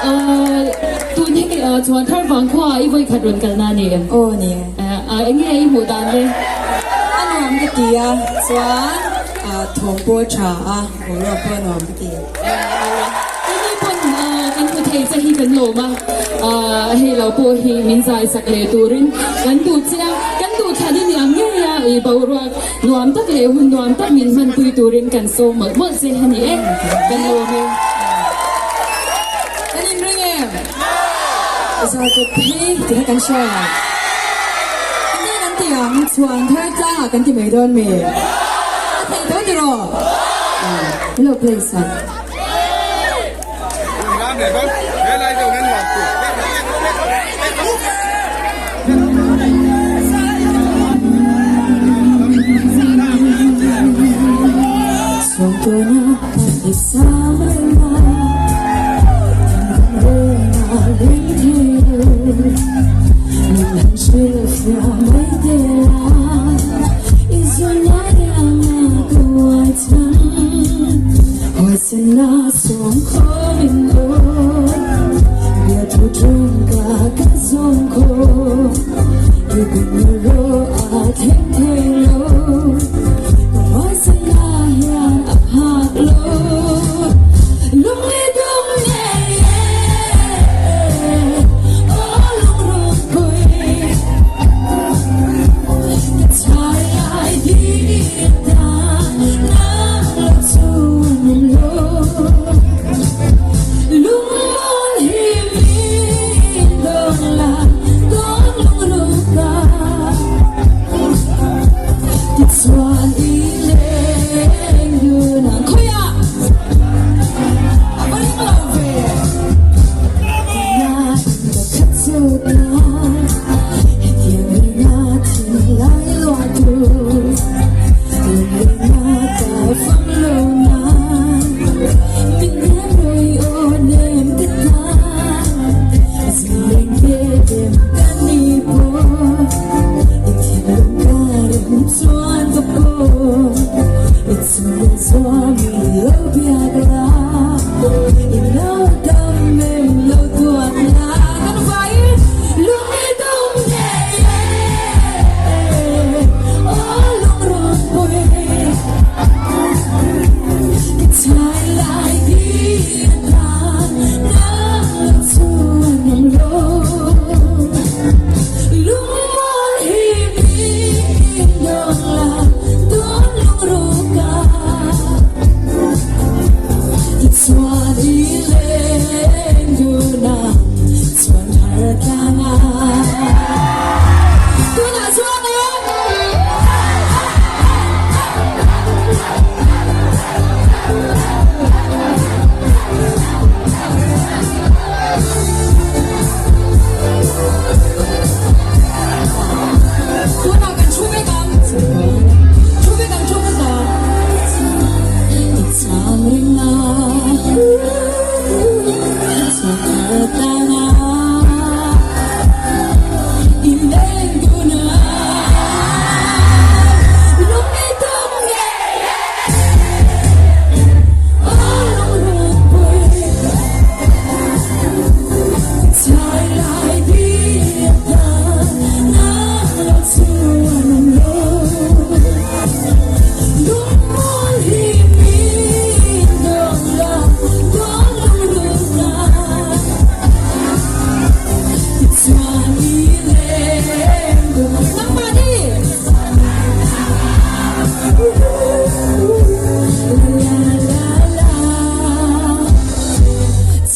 Tun hi Chhuanthar Vangkhua i vawikhat rawn kalna a ni em? Aw ni e. Eng nge i hmuh dan le? A nuam ka ti a, chuan thawm pawh a tha a, boruak pawh a nuam ka ti. Keini pawn kan hmu thei che hi kan lawm a, hei lo pawh hi min zai sak leh turin kan duh che a, kan duh thlan i niang ngei a, i boruak nuam tak leh hun nuam tak min hmanpui turin kan sawm mawlh mawlh che a ni e, kan lawm e. Kan inring em? Zai kawp phei tih kha kan hria ang. Enge kan ti ang? Chhuan thar tlangah kan ti mai dawn mi? A theih tho tiraw? Hello play sak.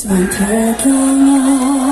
Chuan thar tlanga.